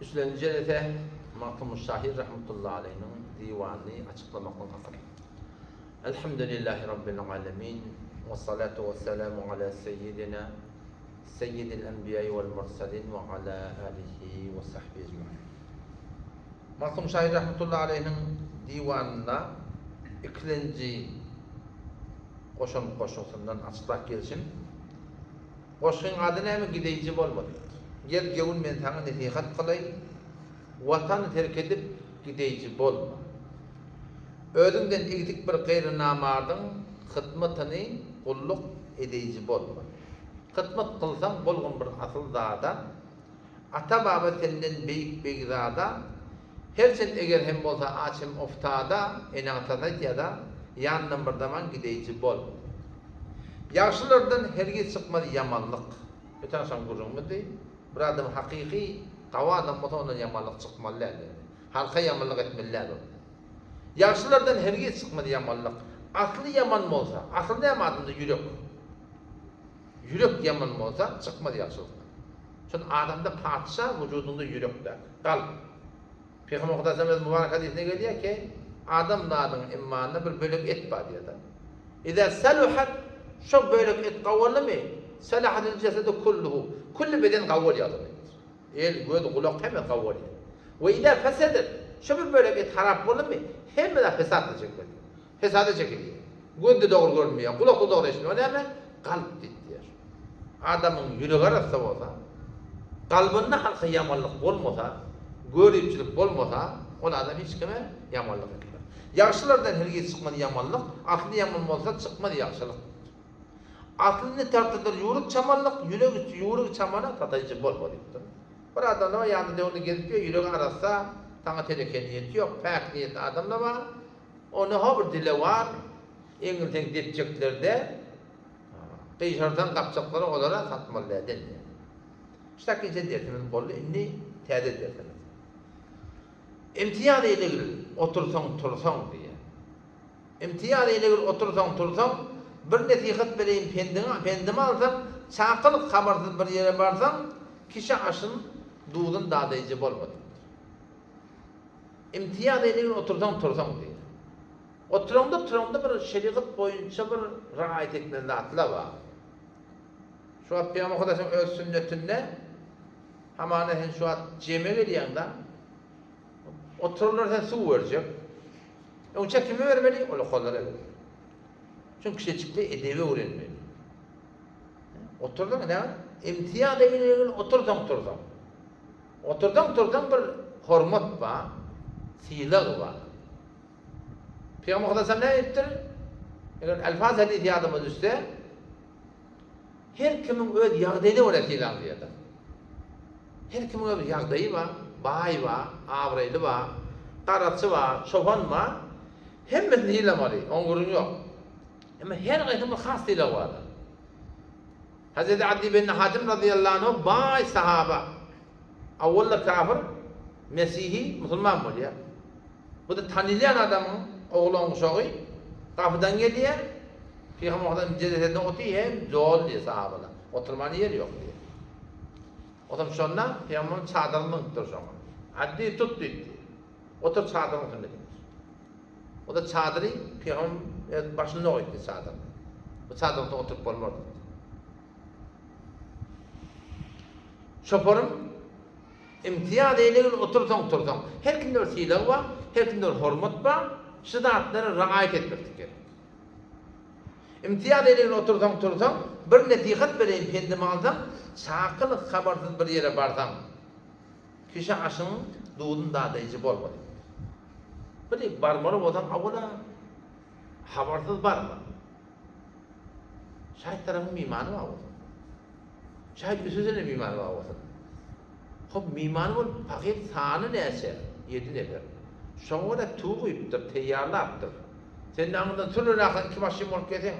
Üçlenji jelese Magtymguly şahyr rahmetullahi aleýhiniň diwanyny açyklamaklyk hakynda. Elhamdülillahi Rabbil alemin, we salatu we selamu ala seýýidina seýýidil enbiýai wal mursalin we ala alihi we sahbihi ejmain. Magtymguly şahyr rahmetullahi aleýhiniň diwanynda ikilenji goşant goşgusyndan açyklap gelşim. Goşgyň ady näme gideýji bolma diýipdir. Gel gewün men saňa nesihat kylaýyn, Watany terk edip gideýji bolma. Özüňden egsik bir gaýry namardyň hytmatyny gulluk edeýji bolma. Hytmat kylsaň bolgun bir asyl zada, Ata-baba senden beýik begzada, Herçent eger hem bolsa aç hem oftada, Eneň-atasy aýtýada, Ýanyndan bir zaman gideýji bol. Ýagşylardan hergiz çykmaz ýamanlyk. Öten agşam gürrüňimizdi. Bir adam hakyky gawy adam bolsa ondan ýamanlyk çykmaly däl ýöne. Halka ýamanlyk etmeli däl ol. Ýagşylardan hergiz çykmaz ýamanlyk. Asly ýaman bolsa, asyl näme adamda ýürek. Ýürek ýaman bolsa çykmaz ýagşylyk. Şol adamda patyşa wujudyňda ýürekde. Galp. Pygamber Hudaýjan öz mübarek hadysynda gelýär ki, adam zadyň immanynda bir bölek et bar diýýär-de. Iza saluhat şo bölek et gawy boldumy, salahatil jesedu kulluhu, külli beden gawy bolýar diýipdir. El, göz, gulak hemme gawy bolýar. We iza fesedet şo bir bölek et harap boldumy, hemme zat fesatla çekilýär. Fesada çekilýär. Göz-de dogry görünmeýär, gulak-da dogry eşitmeýär. O näme? Galp diýip diýýär. Adamyň ýüregi arassa bolsa, kalbynda halka ýamanlyk bolmasa, göripçilik bolmasa, ol adam hiç kime ýamanlyk etmez. Ýagşylardan hergiz çykmaz ýamanlyk, asly ýaman bolsa çykmaz ýagşylyk. Aslyny tartydyr ýüwrük çamanlyk, ýürek ýüwrük çamana sataýjy bolma diýipdir. Bir adamda bar, ýanynda döwründe gezip ýör, ýüregi arassa, saňa teleke niýeti ýok, päk niýetli adamda bar. Onda-ha bir dilewar, eňilseň depjekler-de, gyşarsaň gapjaklary olara satmaly däl denýär. Şu takinçe dersimiz boldy, indi täze dersimiz. Imtiýaz eýlegil otursaň, tursaň diýýär. Imtiýaz eýlegil otursaň, tursaň, bir nesihat bereýin pendiňi, pendimi alsaň, çakylyk habarsyz bir ýere barsaň, kişi aşyn, duzun dadaýjy bolma diýipdir. Imtiýaz eýlegil otursaň tursaň diýýär. Oturaňda turaňda bir şerigat boýunça bir raýat etmeli zatlar bar. Şu wagt Pygamber Hudaýyň öz sünnetinde hamana sen şu wagt jeme gelýäňde oturanlara sen suw berjek. Öňçe kime bermeli? Ulukalara bermeli. Çünki kiçijikde edebi öwrenmeli. Oturdyň näme? Imtiýaz eýlegil otursaň tursaň. Otursaň tursaň bir hormat bar, sylag bar. Pygamber Hudaýam näme diýipdir? Eger Elfaz hadysy ýadyma düşse, her kimiň öz ýagdaýyna görä sylaň diýýär. Her kimiň öz ýagdaýy bar, baý bar, abraýly bar, garaçy bar, çopan bar. Hemmesini sylamaly, oň gürrüňi ýok. Emma her haýsynyň bir has sylagy bardyr. Hezreti Adi ibn Hatim razyýallahu anhu baý sahaba. Awwalda kafir, mesihi, musulman bolýar. Bu-da tanylýan adamyň oglan guşagy gapydan gelýär. Pygamber Muhammed jenesesinde otyr hem doly diýýär sahabalar. Oturmana ýer ýok diýýär. Otam şonda pygamber çadyryny zyňypdyr şoňa. Adi tut diýdi. Otur çadyryň üstünde diýipdir. O-da çadyry pygamber öz başynda goýupdy çadyryny. Bu çadyryň üstünde oturyp bolmaz diýipdir. Şoparym imtiýaz eýlegil otursaň tursaň. Her kimde bir sylag bar, her kimde bir hormat bar. Şu zatlara raýat etmeklik gerek. Imtiýaz eýlegil otursaň tursaň, bir nesihat bereýin pendimi alsaň, çakylyk habarsyz bir ýere barsaň. Kişi aşyň duzun dadaýjy bolma diýipdir. Bir barmaly bolsaň awala habarsyz barma. Şaýt tarapyň mimany bar bolsun. Şaýt üstesine mimany bar bolsun. Hop mimany bolup pahyr sany näçe? Ýedi nefer. Şoňa görä tuw guýupdyr, teýýarlapdyr. Sen aňyrdan sürlen ahyryn iki maşyn bolup gelseň,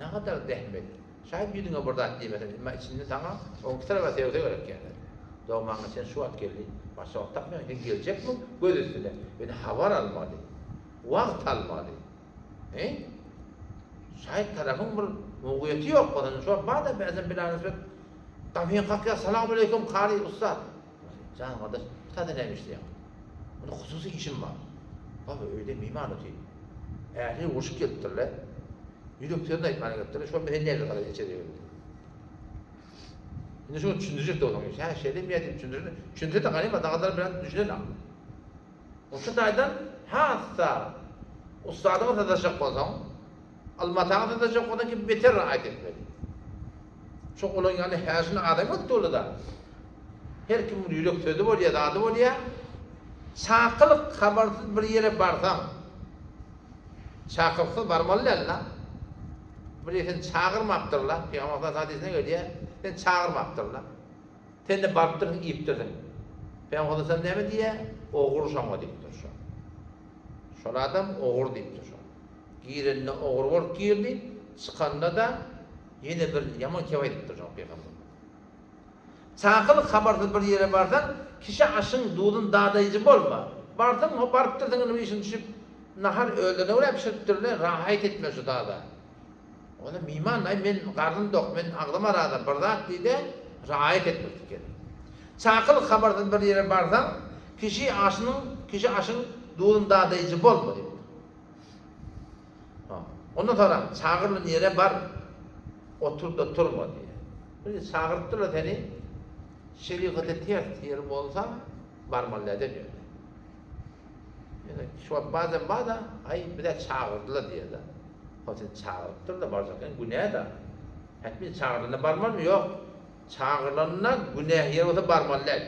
nagadar zähmet. Şaýt ýüzüňe bir zat diýmesin, emma içinde saňa on iki taraba sebse gerek ýaly. Dogmaňa sen şu wagt geldi, başga wagt tapmaýaň, sen geljekmiň, göz üstüne. Ýöne habar almaly, wagt almaly. He? Şaýt tarapyň bir mugyýeti ýok bolsa, şu wagt bar-da bäsem bilanysbet gapyňy kakýar, salam aleýkum, kary, ussat. Jan gardaş, Tada näme işleýäň? Onda hususy işim bar. Baba, öýde myman otyr. Ähli urşup gelipdirler. Ýürek sözüni aýtmana gelipdirler. Şol men näme garaý içeri girdi. Indi şuňa düşündirjek bolsaň, hä şeýlemi ýa diýip düşündirse, düşünse-de ganymat agadar bilen düşünen. Şu taýdan has-da ussadyňa sataşjak bolsaň, Almataňa sataşjak bolsaň ki beter rahat etmeli. Şo olaň ýaly häşini adam ýok doluda. Her kimiň ýürek sözi bolýar, zady bolýar. Çakylyk habarsyz bir ýere barsaň, çakylyksyz barmaly däl-la. Bir ýere seni çagyrmapdyrlar, Pygamber sallallahu hadysynda gelýär, seni çagyrmapdyrlar. Sen-de barypdyrsyň, iýipdirsiň. Pygamber sallallahu näme diýýär? Ogry şoňa diýipdir şo. Şol adam ogry diýipdir şo. Girende ogry bolup girdi, çykanda-da ýene bir ýaman kep aýdypdyr şoňa pygamber. Çakylyk habarsyz bir ýere barsaň, kişi aşyň duzun dadaýjy bolma. Barsaň, ho barypdyrsyň indi işiň düşüp, nahar özlerine görä bişiripdirler, rahat etme şu zada. Onda myman, aý men garnym dok, men agzym arada, bir zat diý-de, rahat etmeklik gerek. Çakylyk habarsyz bir ýere barsaň, kişi aşynyň, kişi aşyň duzun dadaýjy bolma diýipdir. Ha. Ondan soňra çagyrylan ýere bar, otur-da turma diýýär. Bir çagyrypdyrlar seni, şerigata ters ýer bolsa, barmaly däl diýýär. Ýöne şu wagt bazen bar-da, aý bize çagyrdylar diýýär-de. Hol seni çagyrypdyr-da barjak eken, günä-de. Hetmin çagyrylanda barmalymy? Ýok. Çagyrylanda günä ýer bolsa barmaly däl.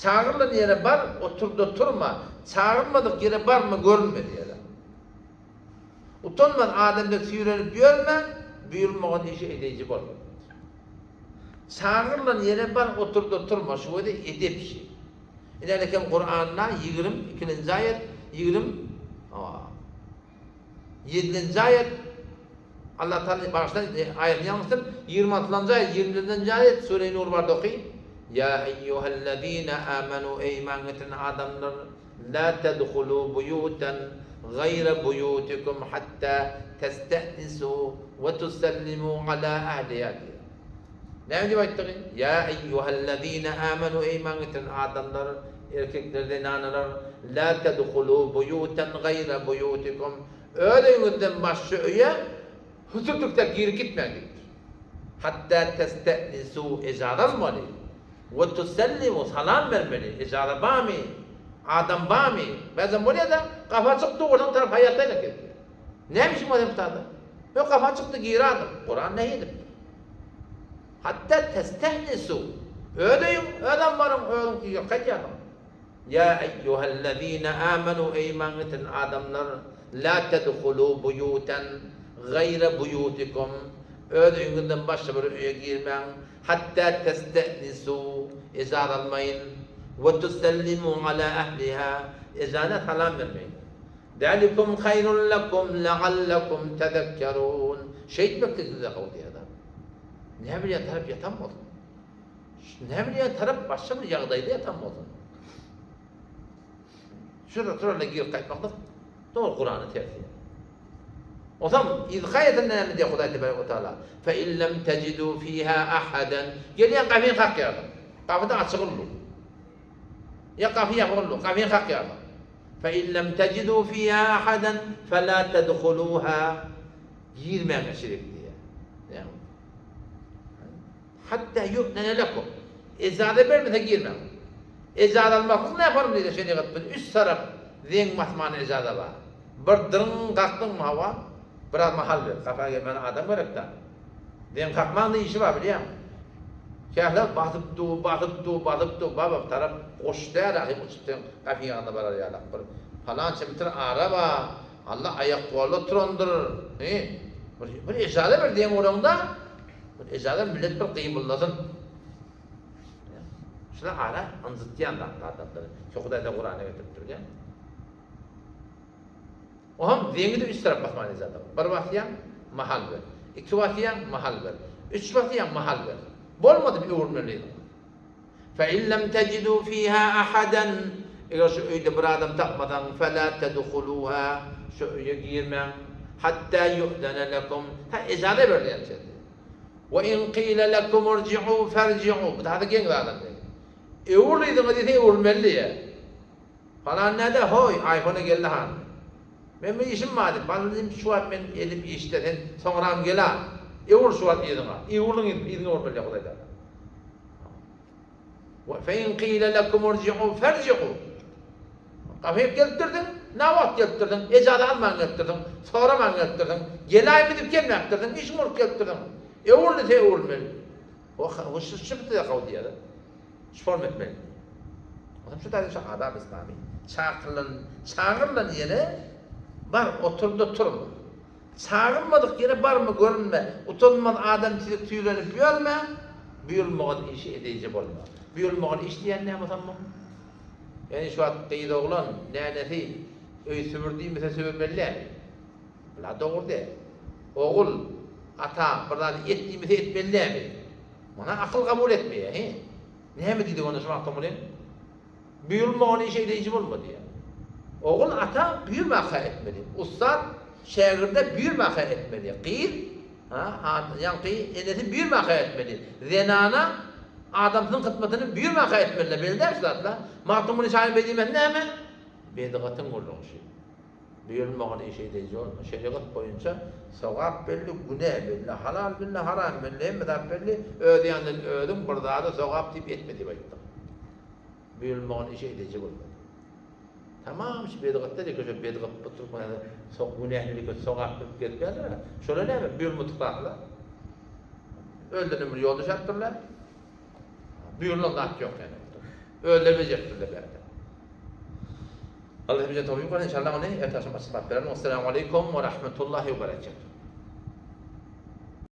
Çagyrylan ýere bar, otur-da turma, çagyrylmadyk ýere barma, görünme diýýär. Utanmaz adam dek süýrenip ýörme, buýrulmagan işi edeýji bolma. Çagyrylan ýere bar, otur-da turma, şu wede edep işi. Ine Kuranda 22-nji aýat, 27-nji aýat Allah Taala bagyşlan aýatyny ýalňyşdym. 26-njy aýat, 27-nji aýat Sure-i Nur barda oky. Ýa eýýuhellezine amanu eý iman getiren adamlar la tedhulu buýutan gaýra buýutikum hatta testenisu we tusellimu ala ahliha diýýär. Näme diýip aýtdygy? Ýa eýýuhellezine amanu eý iman getiren adamlar, erkekler, zenanalar, la tedhulu buýutan gaýra buýutikum öz öýüňizden başga öýe hüsürdikde girip gitmäň diýipdir. Hatta testenisu ejaza almaly we tusellimu salam bermeli, ejaza barmy, adam barmy? Bäzem bolýa-da, gapy açyk dur, onuň tarap haýatda aýlanyp gezýär. Näme işiň bar seň bu taýda? Ýok, gapy açykdy, gir adam. Kuran nähili edipdir? Hatda testehnisu. Öz öýüň, öz ammaryň, özüňki ýok, gaýdýarsyň. Ýa eýýuhellezine amanu eý iman getiren adamlar, la tedhulu buýutan gaýra buýutikum öz öýüňizden başga bir öýe girmäň, hatda testehnisu ejaza almaýyn, we tusellimu ala ehliha ejana salam bermeýin. Zalikum haýrun lekum leallekum tezekkerun. Şeýtmekde size gowy diýýär-de. Näbilýän tarap ýatan bolsun. Näbilýän tarap başga bir ýagdaýda ýatan bolsun. Şurada turanda girip gaýtmaklyk dogry Kurana tersi. Onsoň yzky aýatynda näme diýýär Hudaý tebarek we taala? Fe in lem tejidu fiha ahadan. Gelýän gapyny kakýarsyň. Gapyda açyk-ullu. Ýa gapy ýapyk-ullu, gapyny kakýarsyň. Fe in lem tejidu fiha ahadan fela tedhuluha girmäň içerik diýýär. Näme? Hatta yu'zene lekum. Ejaza bermese girmäň. Ejaza almaklyk näme form diýdi şerigat bilen üç tarap zeň basmana ejaza bar. Bir dyryň kakdyňmy hawa biraz mahal ber. Gapa gelmäne adam gerekdä. Zeň kakmaň-da işi bar bilýäňmi? Kähler basyp dur, basyp dur, basyp dur, baba bu tarap goş däl ahy uçup seň gapyň ýanyna barar ýalak bir palança metr ara bar, Alla aýak-golda oturandyr, he, bir bir ejaza ber diýen bolaňda, bir ejaza millet bir gymyldasyn. Şular ara ynjytýan zatlar adamlary. Şu Hudaý da Kurana getiripdir, bilýäňmi? Oňam zeňňi-de üç tarap basmaly zat. Bir basýaň, mahal ber. Iki basýaň, mahal ber. Üç basýaň, mahal ber. Bolmadymy öwürmeli yzyňa. Fe in lem tejidu fiha ahadan Eger şu öýde bir adam tapmasaň, fela tedhuluha şu öýe girmäň. Hatta yu'zene lekum ta ejaza berilýänçä. We in qile lekum irji'u ferji'u Bu daha-da geň zat. Öwrül yzyňa diýse öwrülmeli diýýär. Palan näde hoý, aýfona geldi han. Men bir işim bar diýip, bal diýdim şu wagt men elim işde sen soňram gel-a. Öwrül şu wagt yzyňa. Öwrüliň yzyňa öwrülmeli diýýär Hudaý Tagala. Wa fe in qila lekum irji'u ferji'u. Gapyp gelipdirsiň, nawagt gelipdirsiň, ejaza alman gelipdirsiň, soraman gelipdirsiň, geläými diýip gelmäpdirsiň, işiň bolup gelipdirsiň. Öwrül diýse öwrülmeli. O şu şu diýýär. Şu forma etmeli. Onsoň şu taýda şu adab yslamy. Çakyrylan, çagyrylan ýere bar, otur-da turma. Çagyrmadyk ýere barma, görünme. Utanmaz adam sizi tüýlenip ýörme, buýurmagan işi edeýji bolma. Buýurmagan iş diýýän näme bolsam muň? Ýagny şu wagt gyz oglan, nänesi öý süpür diýmese süpürmeli däl. Bula dogry däl. Ogul, ata bir zady et diýmese etmeli dälmi? Muny akyl kabul etmeýär, he? Näme diýdik onda şu Magtymgulyň? Buýurmagyny iş eýleýji bolma diýýär. Ogul ata buýurmaka etmeli. Ussat şägirde buýurmaka etmeli. Gyz, ha, ýaňky enesi buýurmaka etmeli. Zenana adamsynyň hyzmatyny buýurmaka etmeli. Belli däl şu zatlar. Magtymguly şaýyr beý diýmesi näme? Bedgatyň gürrüňi şu. Buýurmagyny iş edeýji bolma. Şerigat boýunça sogap belli, günä belli, halal belli, haram belli, hemme zat belli, öz ýanyndan özüň bir zady sogap diýip etme diýip aýtdyk. Buýurmagyny iş edeýji bolma. Tamam şu bedgatda diýip şu bedgat bu türkmenler sok günähli sogap diýip gezip ýadyr. Şolar näme buýurmadyk zatlar? Özlerine bir ýol düşäpdirler. Buýrulan zat ýok ýani. Özleri bejeripdirler bärde. Allah bize towfik bersin inşallah ony ertaşym açyklap bererin. Wessalamu aleýkum we rahmetullahi we berekatuh.